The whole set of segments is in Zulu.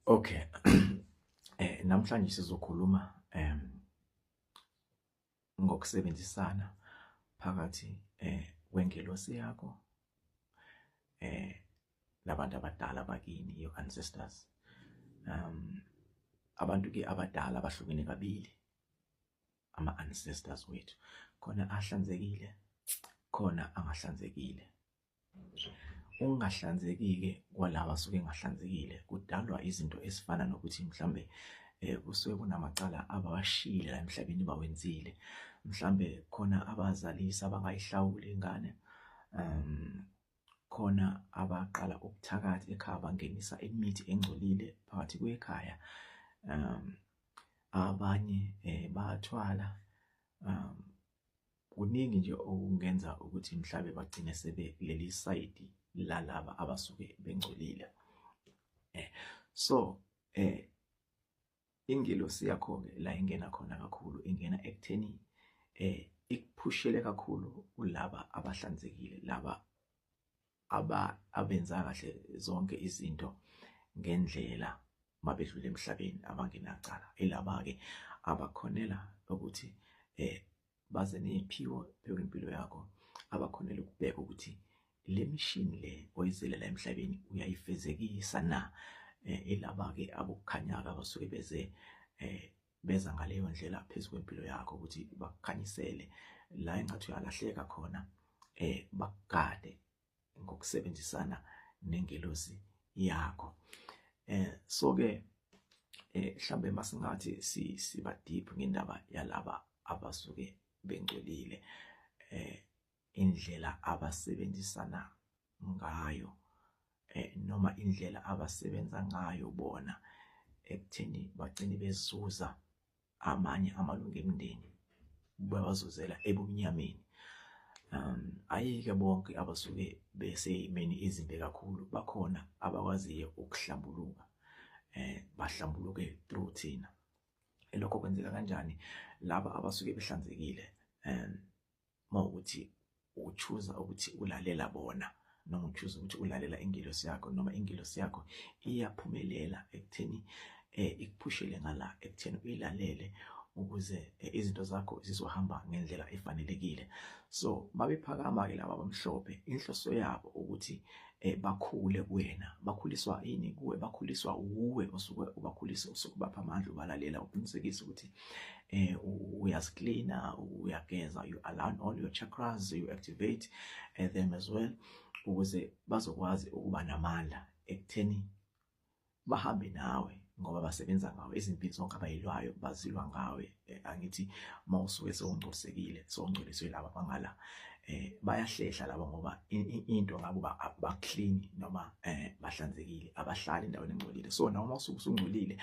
Okay. Namhlanje sizokhuluma ngokusebenzisana phakathi kwengelosi yakho nabantu abadala bakini, your ancestors. Abantu ke abadala bahlukene kabili, ama ancestors wethu. Khona ahlanzekile, khona angahlanzekile. Ukungahlanzeki-ke kwalaba asuke engahlanzekile kudalwa izinto ezifana nokuthi mhlambe kusuke kunamacala abawashiyile la emhlabeni bawenzile. Mhlambe khona abazalisa abangayihlawuli ingane, khona abaqala ubuthakathi ekhaya bangenisa imithi engcolile phakathi kwekhaya, abanye bayathwala. Kuningi nje okungenza ukuthi mhlambe bagcine sebekuleli sayidi lalaba abasuke bengcolile. So ingelosi yakho-ke la ingena khona kakhulu, ingena ekutheni ikuphushele kakhulu kulaba abahlanzekile, laba abenza kahle zonke izinto ngendlela mabedlula emhlabeni, abangenacala. Ilaba-ke abakhonela ukuthi baze ney'phiwo phezu kwempilo yakho, abakhonela ukubheka ukuthi le mishini le oyizele la emhlabeni uyayifezekisa na. Ilaba-ke abokukhanya-ke abasuke beze beza ngaleyo ndlela phezu kwempilo yakho ukuthi bakukhanyisele la engathi uyalahleka khona, bakugade ngokusebenzisana nengelosi yakho. So ke mhlambe masingathi siba deep ngendaba yalaba abasuke bengcolile, indlela abasebenzisana ngayo noma indlela abasebenza ngayo bona ekutheni bagcine bezuza amanye amalungu emindeni, babazuzela ebumnyameni. Ayike bonke abasuke beseyimeni ezimbi kakhulu, bakhona abakwaziyo ukuhlambuluka, bahlambuluke through thina. Lokho kwenzeka kanjani? Laba abasuke behlanzekile, mawukuthi uchuza ukuthi ulalela bona noma uchuza ukuthi ulalela ingelosi yakho, noma ingelosi yakho iyaphumelela ekutheni ikuphushele ngala ekutheni uyilalele ukuze izinto zakho zizohamba ngendlela efanelekile. So mabephakama ke laba abamhlophe, inhloso yabo ukuthi bakhule kuwena. Bakhuliswa yini kuwe? Bakhuliswa uwe osuke ubakhulisa, usuke ubapha amandla, ubalalela, uqinisekise ukuthi uyaziklina, uyageza, you align all your chakras, you activate them as well, ukuze bazokwazi ukuba namandla ekutheni bahambe nawe, ngoba basebenza ngawe. Izimpilo zonke abayilwayo bazilwa ngawe. Angithi mawusuke sewungcolisekile, sewungcoliswe laba bangala, bayahlehla laba, ngoba into ngabo ba-clean noma bahlanzekile, abahlali endaweni engcolile. So nawe mawusuke usungcolile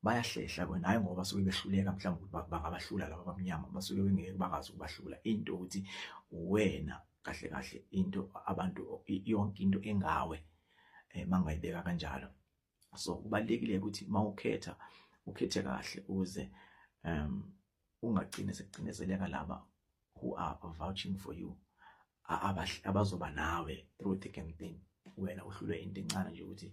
bayahlehla kwena, hayi ngoba basuke behluleka mhlawumbe ukuthi bangabahlula laba abamnyama, basuke bengeke bakwazi ukubahlula. Into ukuthi wena kahle kahle into abantu yonke into engawe, mangayibeka kanjalo. So kubalulekile ukuthi mawukhetha ukhethe kahle ukuze ungagcini sekucindezeleka laba who are vouching for you, abazoba nawe through thick and thin. Wena uhlulwe into encane nje ukuthi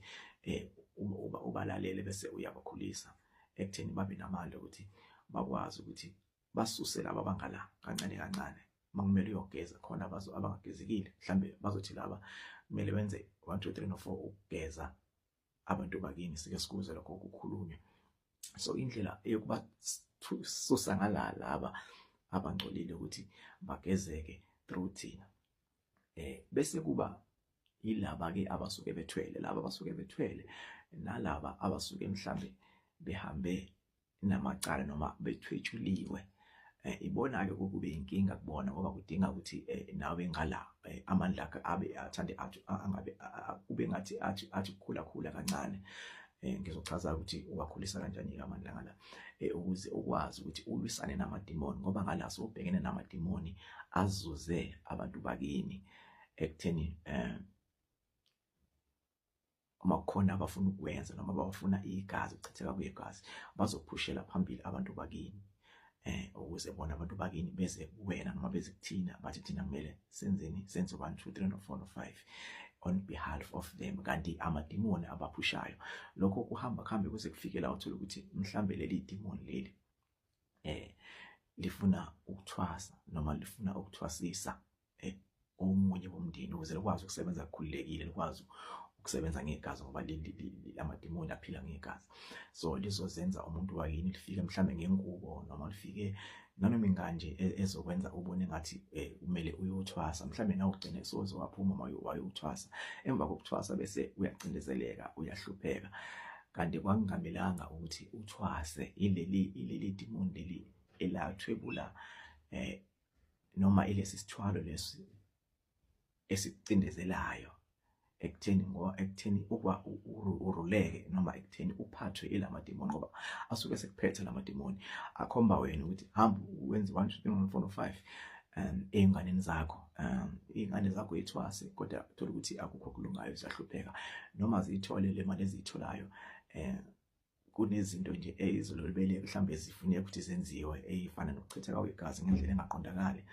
ubalalele bese uyabakhulisa ekutheni babe namandla ukuthi bakwazi ukuthi basuse laba abangala kancane kancane. Makumele uyogeza khona bazo abangagezekile, mhlambe bazothi laba kumele wenze 1 2 3 no 4 ukugeza abantu bakini, sike sikuze lokho kukhulunywe. So indlela yokuba susa ngala laba abangcolile ukuthi bagezeke through thina, bese kuba yilaba ke abasuke bethwele, laba abasuke bethwele nalaba abasuke mhlambe behambe namacala noma bethwetshuliwe, ibona-ke kube inkinga kubona, ngoba kudinga ukuthi nawe ngala amandla akhe abe athande athi angabe kube ngathi athi ukukhula khula kancane. Ngizochaza ukuthi uwakhulisa kanjani-ke amandla ngala, ukuze ukwazi ukuthi ulwisane namadimoni, ngoba ngala sowubhekene namadimoni azuze abantu bakini ekutheni uma kukhona abafuna ukwenza noma abafuna igazi, ukuchitheka kwegazi, bazophushela phambili abantu bakini, ukuze bona abantu bakini beze kuwena noma beze kuthina bathi thina kumele senzeni, senze 1 2 3 no 4 no 5. on behalf of them, kanti amadimoni abaphushayo. Lokho kuhamba kuhambe kuze kufike la uthola ukuthi mhlambe leli dimoni leli lifuna ukuthwasa noma lifuna ukuthwasisa omunye womndeni ukuze likwazi ukusebenza kukhululekile, likwazi ukusebenza ngegazi, ngoba amadimoni aphila ngegazi. So lizozenza umuntu wakini, lifike mhlambe ngengubo noma lifike nanoma inganje ezokwenza ubone ngathi kumele uyothwasa, mhlambe nawe ugcine soze waphuma uma wayothwasa. Emva kokuthwasa bese uyacindezeleka, uyahlupheka, kanti kwakungamelanga ukuthi uthwase. Ileli dimoni leli elathwebula noma ilesi sithwalo lesi esikucindezelayo ekutheni, ngoba ekutheni ukuba uruleke noma ekutheni uphathwe ilamadimoni, ngoba asuke sekuphethe lamadimoni akhomba wena ukuthi hamba wenze 1 2 3 4 5 ey'nganeni zakho, iy'ngane zakho yithwase, kodwa uthola ukuthi akukho kulungayo, ziyahlupheka noma ziyithole le mali eziyitholayo. Kunezinto nje ezilolibele mhlambe zifuneka ukuthi zenziwe, eyifana nokuchitheka kwegazi ngendlela engaqondakali,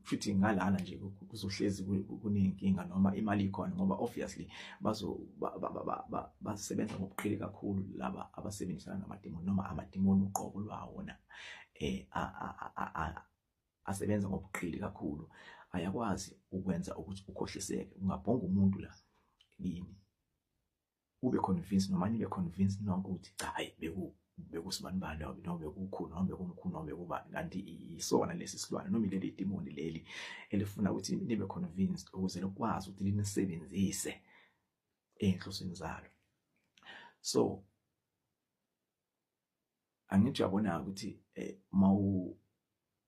futhi ngalana nje kuzohlezi kuneyinkinga noma imali ikhona, ngoba obviously bazo basebenza ngobuqili kakhulu laba abasebenzisana namadimoni, noma amadimoni uqobo lwawona asebenza ngobuqili kakhulu, ayakwazi ukwenza ukuthi ukhohliseke. Ungabhonga umuntu la kini, ube convinced noma nibe convinced nonke ukuthi cha, hayi, bekusibanibani noma bekukhulu noma bekumkhulu noma bekubani, kanti isona lesi silwane noma ileli dimoni leli elifuna ukuthi nibe convinced ukuze likwazi ukuthi linisebenzise ey'nhlosweni zalo. So angithi uyabona ukuthi uma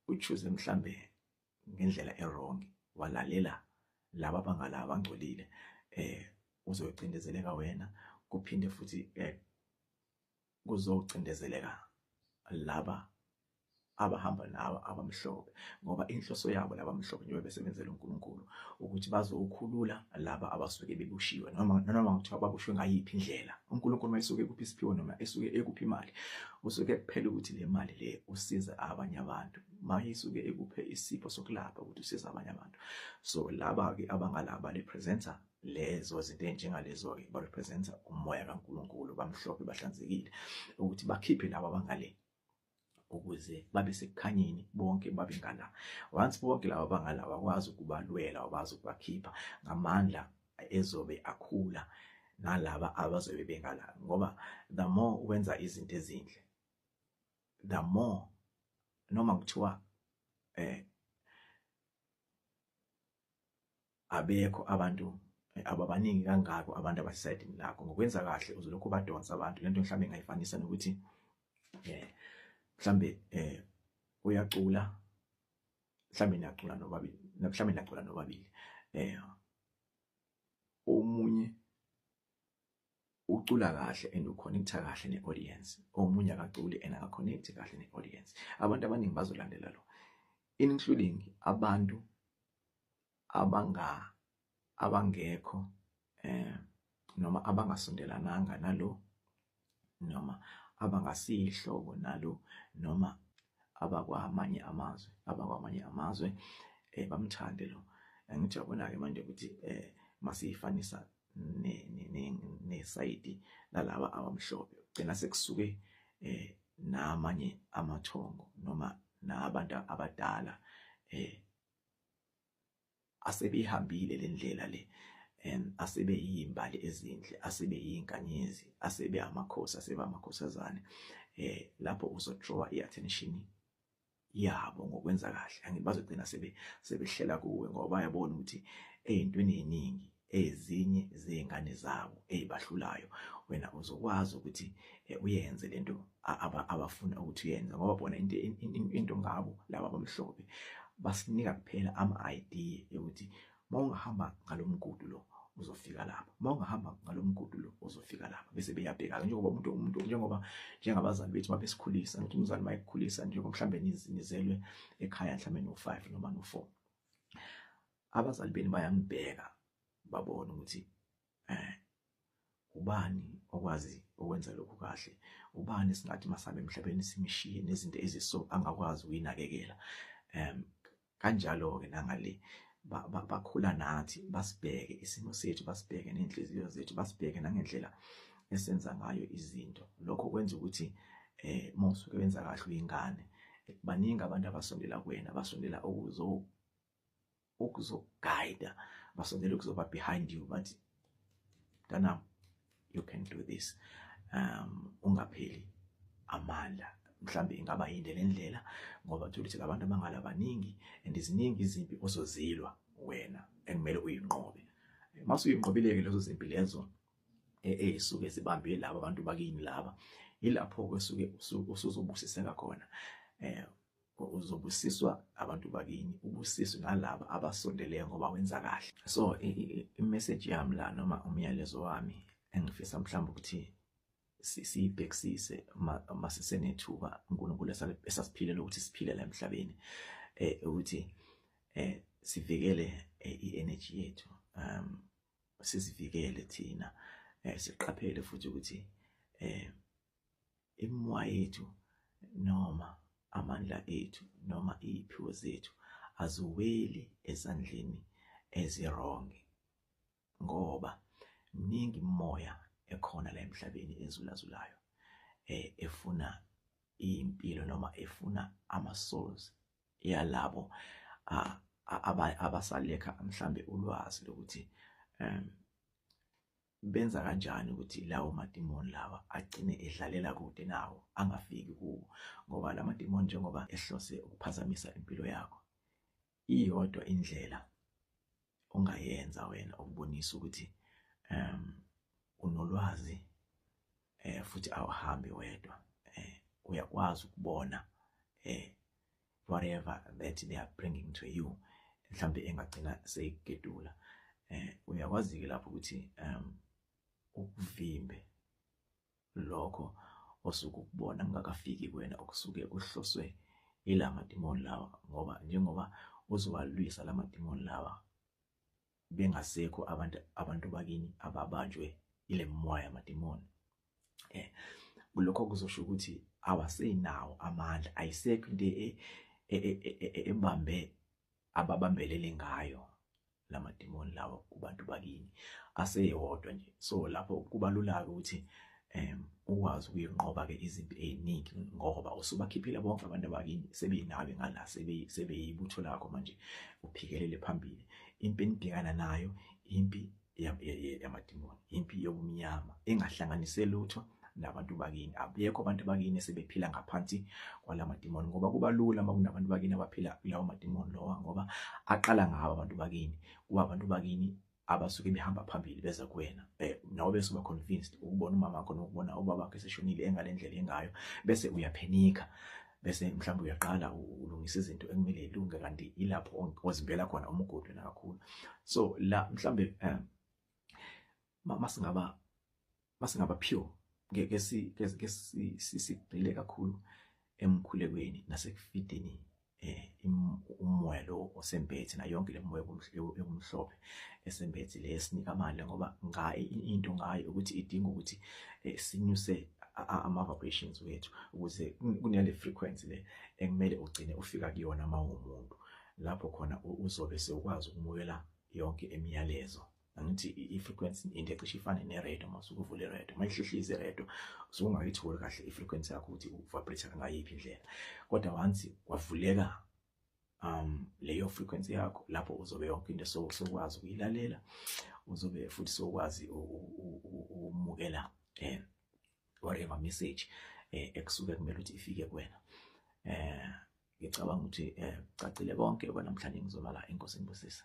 uchoose mhlambe ngendlela e-wrong, walalela laba abangalaba abangcolile, uzocindezeleka wena, kuphinde futhi kuzocindezeleka laba abahamba nawe abamhlophe, ngoba inhloso yabo laba abamhlophe njengoba besebenzela uNkulunkulu ukuthi bazowukhulula laba abasuke bebushiwe, noma kuthiwa babushwe ngayiphi indlela. uNkulunkulu mayisuke ekuphi isiphiwo noma esuke ekuphi imali, usuke kuphela ukuthi le mali le usize abanye abantu, mayisuke ekuphe isipho sokulapha ukuthi usize abanye abantu. So laba-ke abangalaba representa lezo zinto ey'njengalezo-ke, barepresenta umoya kaNkulunkulu, bamhlophe bahlanzekile, ukuthi bakhiphe laba abangale ukuze babe sekukhanyeni bonke babe ngala. Once bonke laba bangala bakwazi ukubalwela, bakwazi ukubakhipha ngamandla ezobe akhula nalaba abazobe bengala, ngoba the more wenza izinto ezinhle, the more noma kuthiwa abekho abantu ababaningi kangako abantu abasesayidini lakho, ngokwenza kahle uzolokhu badonsa abantu. Lento mhlawumbe engayifanisa nokuthi mhlambe uyacula, mhlambe niyacula nobabili, mhlambe niyacula nobabili, omunye ucula kahle and uconnecta kahle ne-audience, omunye akaculi and akaconnect kahle ne-audience. Abantu abaningi bazolandela lo, including abantu abangekho noma abangasondelananga nalo, noma abangasihlobo nalo, noma abakwamanye amazwe, bamthande lo. Angithi uyabona-ke manje ukuthi masiyifanisa nesayidi lalaba abamhlophe, gcina sekusuke namanye amathongo noma nabantu abadala asebehambile le ndlela le, asebeyimbali ezinhle, asebeyinkanyezi, asebe amakhosi, asebe amakhosazane, lapho uzodraw i-attention yabo ngokwenza kahle. Angithi bazogcina sebehlela kuwe, ngoba bayabona ukuthi ey'ntweni ey'ningi ezinye zey'ngane zabo ey'bahlulayo, wena uzokwazi ukuthi uyenze lento abafuna ukuthi uyenze, ngoba bona into ngabo laba abamhlophe basinika kuphela ama-idea yokuthi mawungahamba ngalo mgudu lo uzofika lapha, mawungahamba ngalo mgudu lo uzofika lapha, bese beyabheka. Njengoba umuntu njengoba njengabazali bethu mabesikhulisa, ngithi umzali mayekukhulisa, njengoba mhlambe nizelwe ekhaya mhlambe no-5 noma no-4, abazali benu bayangibheka babone ukuthi ubani okwazi ukwenza lokhu kahle, ubani singathi masabe emhlabeni simshiye nezinto eziso angakwazi ukuyinakekela. Kanjalo-ke nangale Bakhula nathi, basibheke isimo sethu, basibheke nezinhliziyo zethu, basibheke nangendlela esenza ngayo izinto. Lokho kwenza ukuthi mawusuke wenza kahle uyingane, baningi abantu abasondela kuwena, basondela ukuzogayida, basondela ukuzoba behind you, bathi, "Mntanami, you can do this, ungapheli amandla." Mhlambe ingaba yinde le ndlela, ngoba uthola ukuthi labantu abangala baningi and ziningi izimpi ozozilwa wena ekumele uyinqobe. Mase uyinqobile-ke lezo zimpi lezo ey'suke zibambe laba abantu bakini laba, yilapho-ke suke usuzobusiseka khona. Uzobusiswa abantu bakini, ubusiswe nalaba abasondeleyo ngoba wenza kahle. So i-message yami la, noma umyalezo wami engifisa mhlawumbe ukuthi siyibhekisise masisenethuba uNkulunkulu esasiphilela ukuthi siphile la emhlabeni, ukuthi sivikele i-energy yethu, sizivikele thina, siqaphele futhi ukuthi imimoya yethu noma amandla ethu noma iy'phiwo zethu aziweli ezandleni ezi-wrong, ngoba miningi imimoya ekhona la emhlabeni ezulazulayo, efuna impilo noma efuna ama-souls yalabo abasalekha mhlambe ulwazi lokuthi benza kanjani ukuthi lawo madimoni lawa agcine edlalela kude nawo, angafiki kuwo. Ngoba la madimoni, njengoba ehlose ukuphazamisa impilo yakho, iyodwa indlela ongayenza wena ukubonisa ukuthi unolwazi, futhi awuhambi wedwa, uyakwazi ukubona whatever that they are bringing to you, mhlambe engagcina seyigedula. Uyakwazi ke lapho ukuthi ukuvimbe lokho osuke ukubona kungakafiki kuwena, okusuke kuhloswe ila madimoni lawa. Ngoba njengoba uzowalwisa la madimoni lawa bengasekho abantu bakini ababanjwe ile moya yamadimoni, lokho kuzosho ukuthi awasenawo amandla, ayisekho into ebambe ababambelele ngayo lamadimoni lawa kubantu bakini, aseyodwa nje. So lapho kuba lula-ke ukuthi ukwazi ukuyinqoba-ke izimpi ey'ningi, ngoba usubakhiphile bonke abantu abakini, sebenawe ngala, sebeyibutho lakho manje, uphikelele phambili. Impi enibhekana nayo impi yamadimoni, impi yobumnyama engahlanganise lutho nabantu bakini. Abekho abantu bakini sebephila ngaphansi kwalamadimoni, ngoba kuba lula uma kunabantu bakini abaphila kulawo madimoni lawa, ngoba aqala ngabo abantu bakini, kuba abantu bakini abasuke behamba phambili beza kuwena, nawe bese uba convinced ukubona umama wakho nokubona ubaba wakho eseshonile engale ndlela engayo, bese uyaphenika, bese mhlawumbe uyaqala ulungisa izinto ekumele ilunge, kanti ilapho ozimbela khona umgodi wena kakhulu. So la mhlawumbe masingaba pure, ngeke sigxile kakhulu emkhulekweni nasekufideni umoya lo osembethe, nayo yonke le moya yokumhlophe esembethe le esinika amandla. Ngoba into ngayo ukuthi idinga ukuthi sinyuse ama-vibrations wethu, ukuze kunale frequency le ekumele ugcine ufika kuyona uma uwumuntu, lapho khona uzobe sewukwazi ukumukela yonke imiyalezo. Angithi i-frequency into ecishe ifane ne-radio? Uma usuke uvula i-radio, uma ihlihliza i-radio, usuke ungayitholi kahle i-frequency yakho ukuthi u-vibrate ngayiphi indlela. Kodwa once kwavuleka leyo frequency yakho, lapho uzobe yonke into sokwazi ukuyilalela, uzobe futhi sokwazi ukumukela whatever message ekusuke kumele ukuthi ifike kuwena. Ngicabanga ukuthi cacile konke kwanamhlanje. Ngizoma la, inkosi ingibusise.